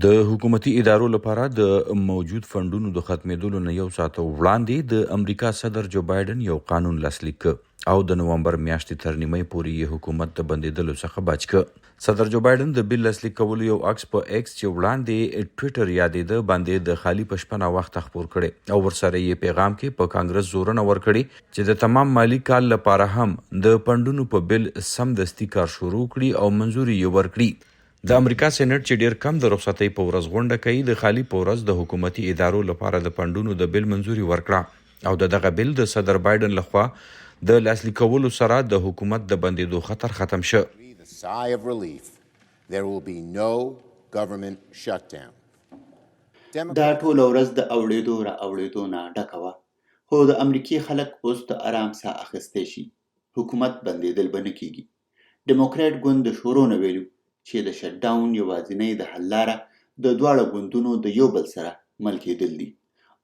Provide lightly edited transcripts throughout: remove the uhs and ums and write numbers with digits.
د حکومتي ادارو لپاره د موجود فنډونو د ختمېدلو نه یو ساعت وړاندې د امریکا صدر جو بایډن یو قانون لاسلیک کړ او د نومبر میاشتې تر نیمۍ پورې یې حکومت د بندېدلو څخه بچ کړ. صدر جو بایډن د بل لاسلیک کولو یو عکس په ایکس، چې وړاندې ټویټر یادېده، باندې د خالي په شپه ناوخته خپور کړی او ورسره یې پیغام کې په کانګرس زورنه ورکړې چې د تمام مالي کال لپاره هم د فنډونو په بل سمدستي کار شروع کړي او منظوري یې ورکړي. د امریکا سېنېټ، چې ډېر کم د رخصتۍ په ورځ غونډه کوي، د خالي په ورځ د حکومتي ادارو لپاره د فنډونو د بل منظوري ورکړه او د دغه بل د صدر بایډن لخوا د لاسلیکولو سره د حکومت د بندېدو خطر ختم شو. دا ټوله ورځ د اوړېدو را اوړېدو نه ډکه وه، خو د امریکې خلک اوس د ارام ساه اخیستی شي، حکومت بندېدل به نه کېږي. ډیموکراټ ګوند د شورو نه ویلي چې د شټ ډاون یوازینۍ د حل لاره د دواړه ګوندونو د یو بل سره مل کېدل دي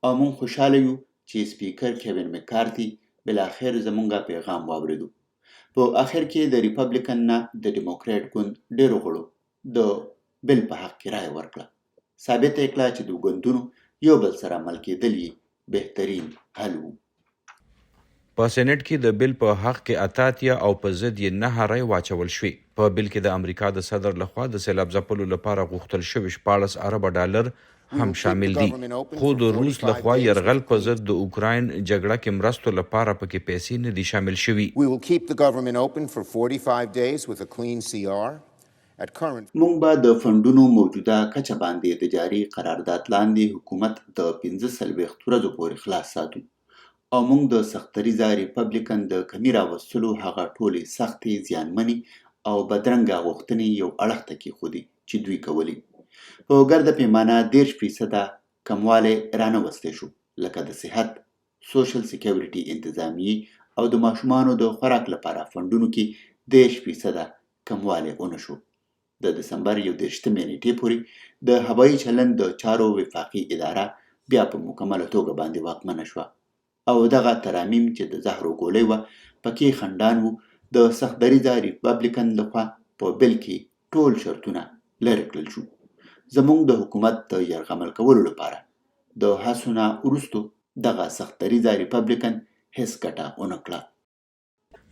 او مونږ خوشحاله یو چې سپیکر کیون مکارتي بالاخر زمونږ پیغام واورېدو. په اخر کې د ریپبلکن نه د ډیموکراټ ګوند ډېرو غړو د بل په حق کې رایه ورکړه، ثابته یې کړه چې د ګوندونو یو بل سره مل کېدل یې بهترین حل وو. په سېنېټ کې د بل په حق کې 88 او په ضد یې 9 رایې واچول شوې. په بل کې د امریکا د صدر لخوا د سیلاب ځپلو لپاره غوښتل شوې 16 اربه ډالر هم شامل دي، خو د روس لخوا یرغل په ضد د اوکراین جګړه کې مرستو لپاره پکې پیسې نه دي شامل شوي. مونږ به د فنډونو موجوده کچه باندې د جاري قرارداد لاندې حکومت د 45 ورځو پورې خلاص ساتو او مونږ د سخت دریځه ریپبلکن د کمي راوستلو هغه ټولې سختې، زیانمنې او بدرنګه غوښتنې یو اړخ ته کېښودې چې دوی کولې. په ګرده پیمانه 30 فیصده کموالی رانه وستی شو، لکه د صحت، سوشل سیکیورټي انتظامیې او د ماشومانو د خوراک لپاره فنډونو کې 30 فیصده کموالی ونه شو. د دسمبر 31مې نېټې پورې د هوایي چلند د چارو وفاقي اداره بیا په مکمله توګه باندې واکمنه شوه او دغه ترامیم چې د زهرو ګولۍ وه پکې خنډان وو، د سخت دریځه ریپبلکن لخوا په بل کې ټول شرطونه لرې کړل شو. زمونږ د حکومت د یرغمل کولو لپاره د هڅو نه وروسته دغه سخت دریځه ریپبلکن هېڅ ګټه ونه کړه.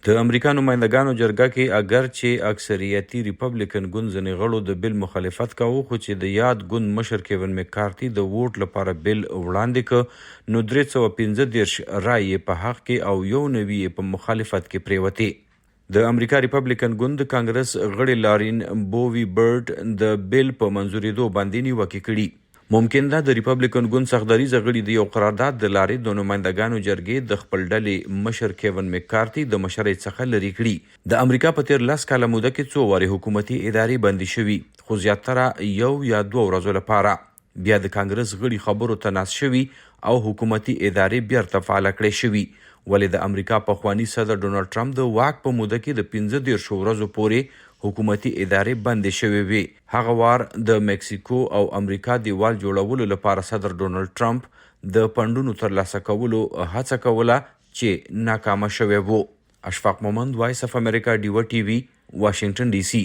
د امریکا نمایندګانو جرګه کې اګر چې اکثریتي ریپبلکن ګوند ځینې غړو د بل مخالفت کاوه، خو چې د یاد ګوند مشر کیون مکارتي د ووټ لپاره بل وړاندې ک نو 335 رایې په حق کې او 91 یې په مخالفت کې پریوتې. د امریکا ریپبلکن ګوند د کانګرس غړي لارین بووي برډ د بل په منظورېدو باندې نیوکې کړي. ممکن ده د ریپبلکن ګوند سخت دریځه غړي د یو قرارداد د لارې د نمایندګانو جرګې د خپل ډلې مشر کیون مکارتي د مشرۍ څخه لرې کړي. د امریکا په تېر 10 کاله موده کې څو وارې حکومتي ادارې بندې شوي، خو زیاتره یو یا دوه ورځو لپاره. بیا د کانګرس غړي خبرو ته ناست شوي او حکومتي ادارې بیرته فعاله کړې شوي. ولې د امریکا پخواني صدر ډونالډ ټرمپ د واک په موده کې د 35 ورځو پورې حکومتي ادارې بندې شوې وې. هغه وار د مکسیکو او امریکا دیوال جوړولو لپاره صدر ډونالډ ټرمپ د فنډونو ترلاسه کولو هڅه کوله چې ناکامه شوی وو. اشفاق مومند، وایس اف امریکا، ډیوه ټي وي، واشنګټن ډي سي.